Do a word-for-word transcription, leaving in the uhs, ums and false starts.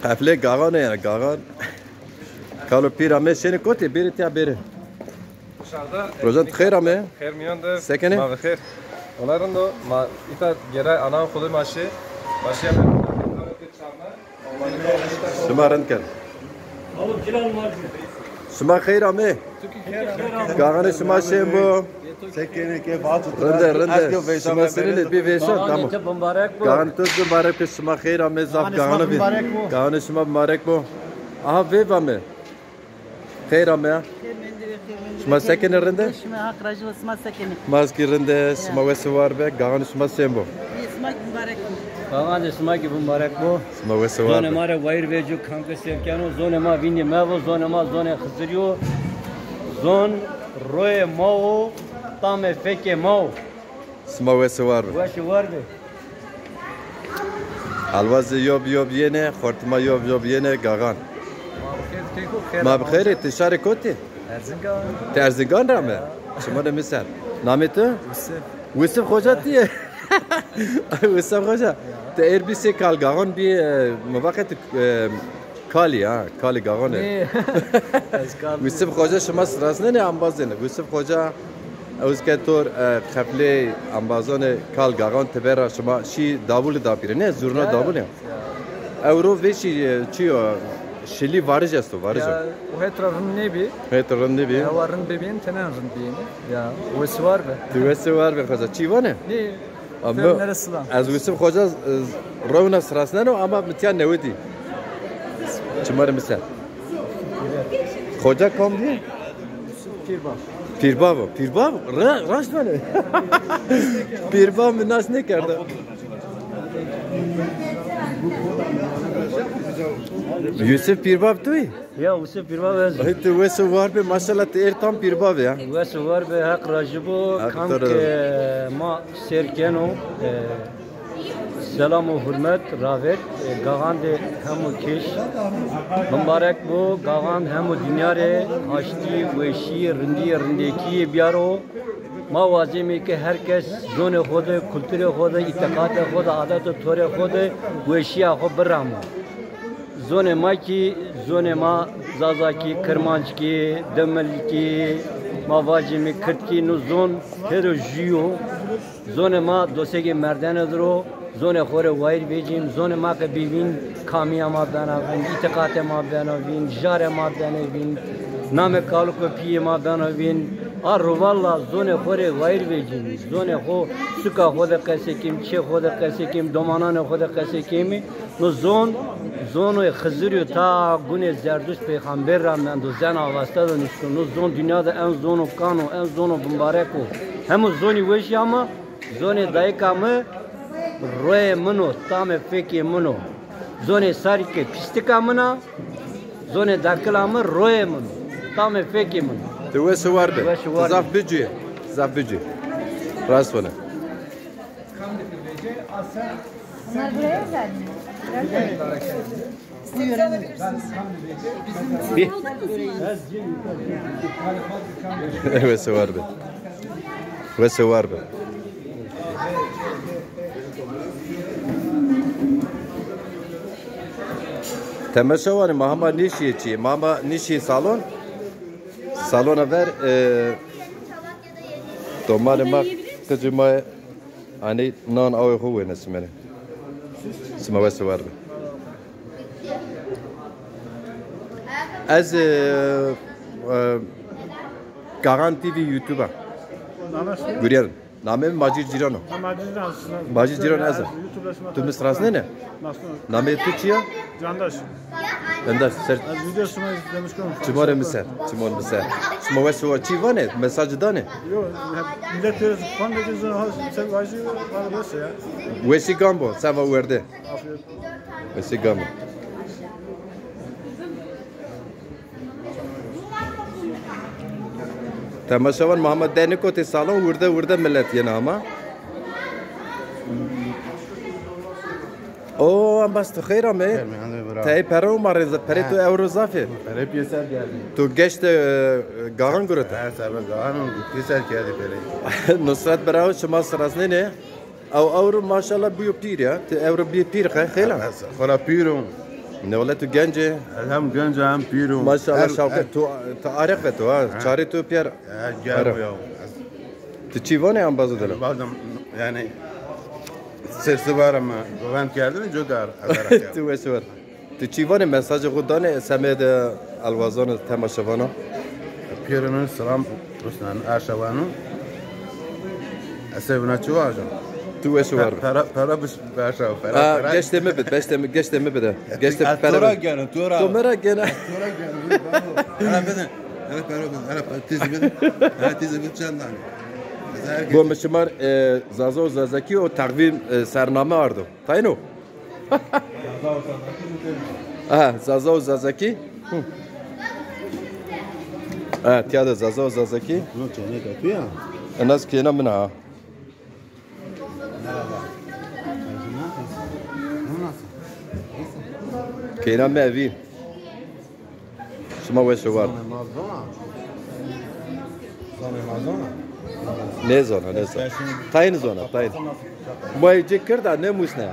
Qeflê gaxan e yani, gaxan. Kalo pîr ame, şênê kotê, bêrê tiya bêrê. Dışarıda. Rojan, ti xeyr ame. Xeyr miyan de. Se kenê? Ma bi xeyr. Ola rind o, ma îta geray anan xo de ma şê. Ma şê. Şima rind ken. Şima xeyr ame. Gaxanê şima şên bo. Sekenê ke vato. Rinde, rinde. Şima senînê, bî vêşan, tamam. Gaxanê to zî mubarek bo, şima xeyr ame, zaf gaxanê bî. Gaxanê şima mubarek bo. Aha, vêv ame. Xeyr ame ya. Xeyr mendî be, xeyr mendî be. Şima se kenê, rinde? Şima haq rajî bo, şima se kenê? Ma zî kî rinde, şima wes û war be, gaxanê şima sên bo? Şima kî mubarek bo. Gaxanê şima kî mubarek bo. Şima wes û war be. Zonê ma rê wayîr vecîyo, kam ke sêr keno, zonê ma vîndî mebo, zonê ma zonê Xizirî yo. Zon royê ma wo, tamê fekê ma wo. Şima wes û war be. Wes û war be. Elwazê yob yob yenê, xortima yob yob yenê, gaxan. Ma bi xêr, ti şarê kotî? Erzingan. Ti Erzingan ra mi? Çimanê mi ser. Namê tu? Wisif. Wisif Xoca ti yê? Wisif Xoca. Ti êr bî sê kal gaxan bî, e, mi vaqe ti, e, kalî ha, kalî gaxan ê. Nê. Ez kal. Wisif Xoca şima sirasnenê, embazêne. Wisif Xoca, ew zî ke tor, e, xeflê embazanê kal gaxan teber ra şima şî davulî da pîre. Ne, zurna davulî. Ya. Ewro vêşî, e, çi yo, şilî varij esto, varij o. Ya, o het ra rind nêbî. Het rind nêbî. Hewa rind bibîn, tenen rind bîyîn. Ya, wes û war be. Ti wes û war be Xoca. Çi vanê? Nê. Ama ez Wisif Xoca, e, rewna sirasneno ama mi tiya newidî. Çimarê mi ser. Xoca kam dî? Pîrbav. Pîrbav o. Pîrbav? Ra-, raşt vanê. Pîrbav mi nas nêkerda. Yusuf Pîrbav tu yî? Ya, Wisif Pîrbav ez. Ay, tu wes û war be, maşallah, tu êr tam pîrbav ya. Wes û war be, Heq rajî bo. Kam ke ma sêr keno, e, selam û hurmet ravêr, e, gaxandê hemû kêş. Mubarek bo, gaxand hemû dinya rê haştî, weşî, rindî, rindekî biyaro. Ma wazêmê ke her kes zonê xo de, kulturê xo de, îtîqatê xo de, adet û torê xo de weşîya xo biramo. Zonê ma kî, zonê ma Zazakî, Kirmanckî, Dimilkî, ma vajîmî Kirdkî, no zon pêro jû yo. Zonê ma dosekê merdene dir o, zonê xo rê wayîr vecîm, zonê ma ke bî vîn, kamîya ma bena vîn, îtîqatê ma bena vîn, jarê ma bena vîn, namê kalik û pîyê ma bena vîn. A rûvalla zonê xo rê wayîr vecîm, zonê xo suka xo de qesê kêm, çê xo de qesê kêm, domananê xo de qesê kêm. No zon, zono Xizirî yo, ta gunê Zerduşt peyxamber ra mendo, Zena Avesta de nuşto. No zon dinya de en zono kan o, en zono bimbarek o. Hemo zonî weşî ama zonê dayika mi royê min o, tamê fekê min o. Zonê sarî ke pîstika min a, zonê dakila mi royê min o, tamê fekê min o. Ti wes û war be. Wes û war be. Ti zaf bicûye. Zaf bicûye. Rast vana. Bunlar buraya özel mi? Buyurun. Wes û war be. Wes û war be. Temaşevanê ma hema nêşîyê çîyê. Ma hema nêşîyê salon. Salona ver, e, domanê ma, qicê ma. Hanî nan awê xo wêne sima rê. Sima wes û war be. Ez, e, e, Gaxan T V YouTube a. Gurîyerim. Namê mi Macîr Cîran o. Ha, Macîr Cîran. Macîr Cîran ez a. YouTube ra sima. Tu mi sirasnenê? Nasıl? Namê tu çi ya? Candaş. Candaş, ser. Ez video sima izlemiş. Çimanê mi ser, çimanê mi ser. Sima wes û war, çi vanê, mesajî danê? Yo, millet diyor, fan da güzel, ha, sen vajî, bana boş ya. Wesî gam bo, sema werde. Afiyet. Wesî gam bo. Temaşevan, ma hema de nêkotê salon, wirde wirde milet yenê hema. O, embaz, tu xeyr amê. Xeyr, mîyan de bira. Tey pere û ma rê, perê tu ewro zaf ê. Pere pîyeser kerdî. Tu geşte, e, gaxan gurete. Ha, serbe gaxan pîyeser kerdî pere. Nusret bira, şima sirasnenê. Ew ewro maşallah bîyo pîr ya. Ti ewro bîyê pîr xe, xêla? Xora pîr o. Ne wele tu genc ê? Ez hem genc a hem pîr o. Maşallah, şawqe. Tu, tu areq ve tu ha. Çarê tu pîyer. He, germ o ya. Tu çî vanê embazê dilo? Embazê, yanî, sêr sibare mi govend kerdêne, coka ez areq ya. Tu weş war. Tu çî vanê, mesajê xo danê semedê elwazan û temaşevanan? Pîrê mi selam, rusnan, erşa wano. Ez sey wina çi vajim? Tu weş û war be. Pera, pera biş, erşa, pera, pera. Geştê mi bid, beştê mi, geştê mi bide. Geştê pera. Tora gene, tora. To mi ra gene. Tora gene, bravo. Hele bide. Hele pera bide, hele pera, tîzî bide. Hele tîzî bide çend tane. Bo mi şima, e, Zaza û Zazakî û teqvîm, e, sername ardo. Tayno? Aha, Zaza û Zazakî. Hı. Ha, tîya de Zaza û Zazakî. No, çêneka tu ya. Enas kêna min a. Kêna mi evî. Şima weş û war. Nêzana, nêzana. Tayin zana, tayin. Ma ê ci kirda, nêmusne.